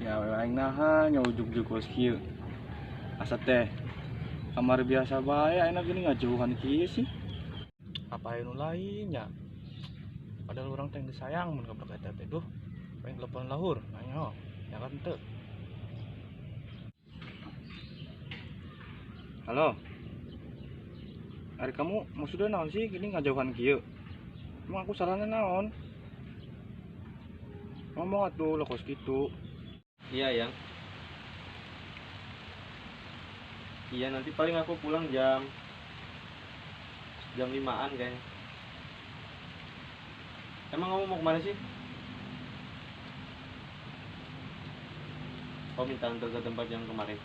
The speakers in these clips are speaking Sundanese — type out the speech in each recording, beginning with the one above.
Ya aing naha nya ujug-ujug kos kieu. Asa teh kamar biasa bae, aing gini ngajauhan kieu sih. Apa anu lainnya? Padahal urang teh geus sayang mun ka budak eta teh, duh. Pengen telepon lahur, nanya oh, ya kan teu. Halo. Ari kamu maksudnya naon sih gini ngajauhan kieu? Emang aku salahnya naon? Ngomong atuh lo kos gitu. Iya, Yang. Iya, nanti paling aku pulang jam jam 5-an kayaknya. Emang kamu mau kemana sih? Oh, minta antar ke tempat yang kemarin.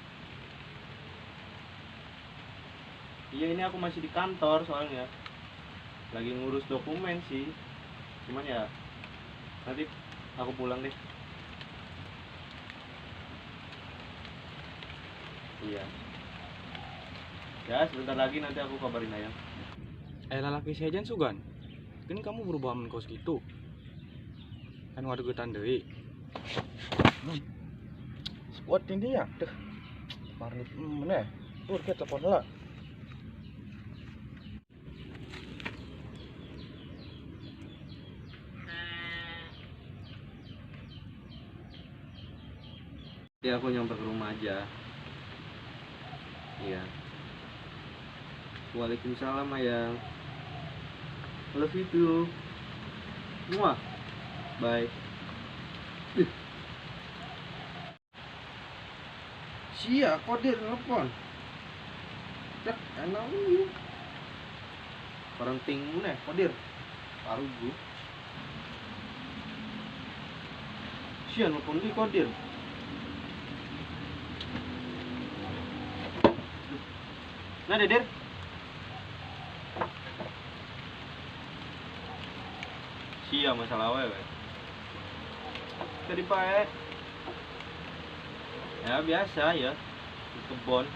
Iya, ini aku masih di kantor soalnya. Lagi ngurus dokumen sih. Cuman ya nanti aku pulang deh. Iya. Ya, sebentar lagi nanti aku kabarin Ayang. Lalaki sejen sugan. Kan kamu berubah men kos gitu. Kan waduh deui. Squad ini ya, deh. Marnit meneh. Tur ke telepon heula. Ya, aku nyamper ke rumah aja. Iya. Waalaikumsalam, Ayang. Love you too. Muah. Bye. Sia kodir nelpon. Cek enak lu. Parenting nih, kodir. Parugu. Sia nelpon di kodir. Nah, Dedir. Sia masalah wewe. Tadi pae. Ya biasa ya, di kebon.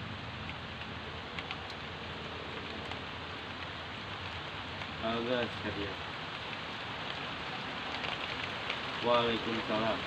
Agak serius. Waalaikumsalam.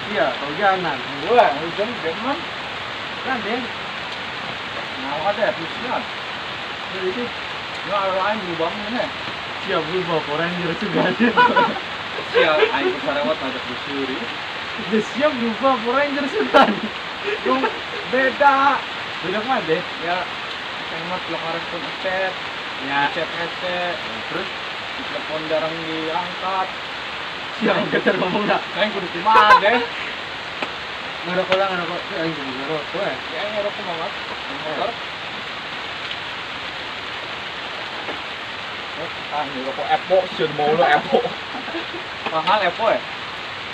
Iya, kehujanan. Gua hujan man. Kan deh. Nah, ada hujan. Jadi itu Ya lain berubah meneh. Siap berubah Power Ranger juga. Sia aing ke Sarawat ada busuri. Siap berubah Power Ranger sudah. Yung beda. Beda kemana deh? Ya, yang mah blok respon chat. Ya, Chat hese. Terus telepon jarang diangkat. Siap kejar ngomong enggak? Aing kudu kumaha deh. Ngerokok lah, ngerokok. Aing kudu ngerokok ya. Ya aing ngerokok banget. Motor. Ah, ngerokok Epo, sih mau lu Epo. Mahal Epo ya?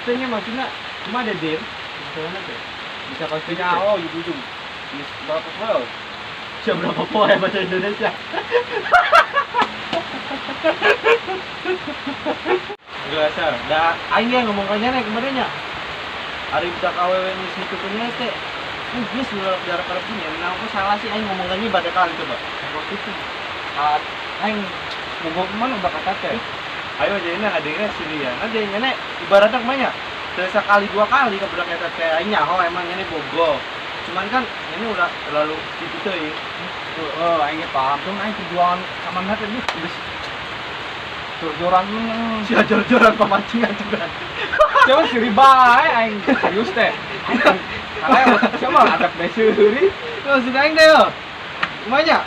Itu maksudnya cuma ada dir. Misalnya tuh. Bisa kau Punya oh ujung. Di berapa poe? Siap berapa poe bahasa Indonesia? Enggak asal. Dah aing yang ngomong kanya nih kemarinnya. Ari budak awewe nu situ punya teh. Geus ulah jarak-jarak punya. Nah, aku salah sih aing ngomong kanya pada kali coba. Itu. Ah, aing ngomong mana udah kata teh. Ayo jadinya adanya sini ya. Nah, jadinya nek ibaratnya kemana? Sekali dua kali ke budak eta teh aing nyaho emang ini bogo. Cuman kan ini udah terlalu gitu teuing. Oh, aing paham tuh aing perjuangan sama hati ini geus jor-joran Sia jor-joran pemancingan juga. Siapa sih riba aing serius teh. Karena siapa ada seuri. Maksud aing teh yo. Kumanya?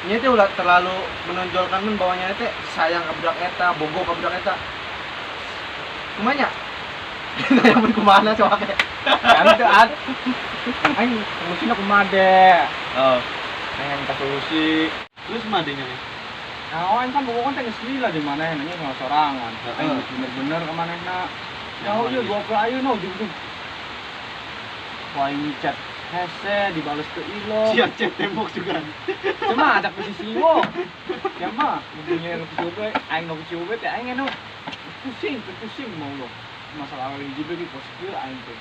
Ini teh ulah terlalu menonjolkan men bawanya teh sayang ka budak eta, bogo ka budak eta. Kumanya? Yang mun kumaha soalnya. Kan teu ad. Aing solusinya kumaha deh? Oh, Aing minta solusi. Terus madenya nih. Nah, aing kan pokoknya teh geus lila di mana nanya sama sorangan. Aing geus bener-bener ke manehna. Ya ieu dua puluh ayeuna ujug-ujug. Wah, aing chat hese dibales ke ilo. Sia chat tembok juga. Cuma ada posisi wo. Ya mah, mempunyai nu kieu aing nu kieu teh aing anu pusing, pusing mau lo. Masalah awal hiji bagi pos kieu aing teh.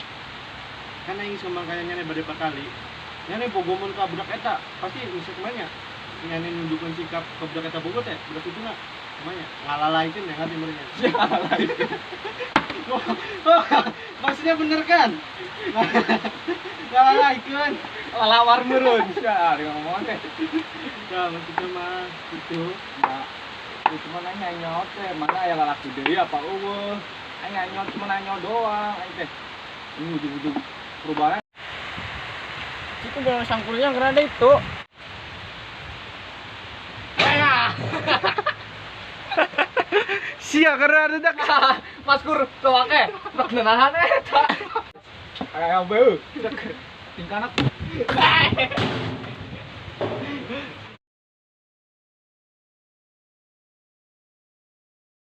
Kan aing sama kayaknya nih bade kali. Nyane bogo mun ka budak eta, pasti geus kumanya. Nyane nunjukkeun sikap ke budak eta bogo teh, budak itu na. Kumanya ngalalaikeun ya ngerti meureunnya. Maksudnya bener kan? Ngalalaikeun. Lalawar meureun sia ari ngomong teh. Nah, maksudnya mah gitu. Nah, itu cuma nanya nyot teh, mana aya lalaki deui apa eueuh. Aing nanya cuma nanya doang aing teh. Ini ujug-ujug perubahan. Itu belum sangkulnya karena ada itu. Sia karena ada dak. Mas Kur, tewake, rek nenahan eta. Kayak beu. Tingkana.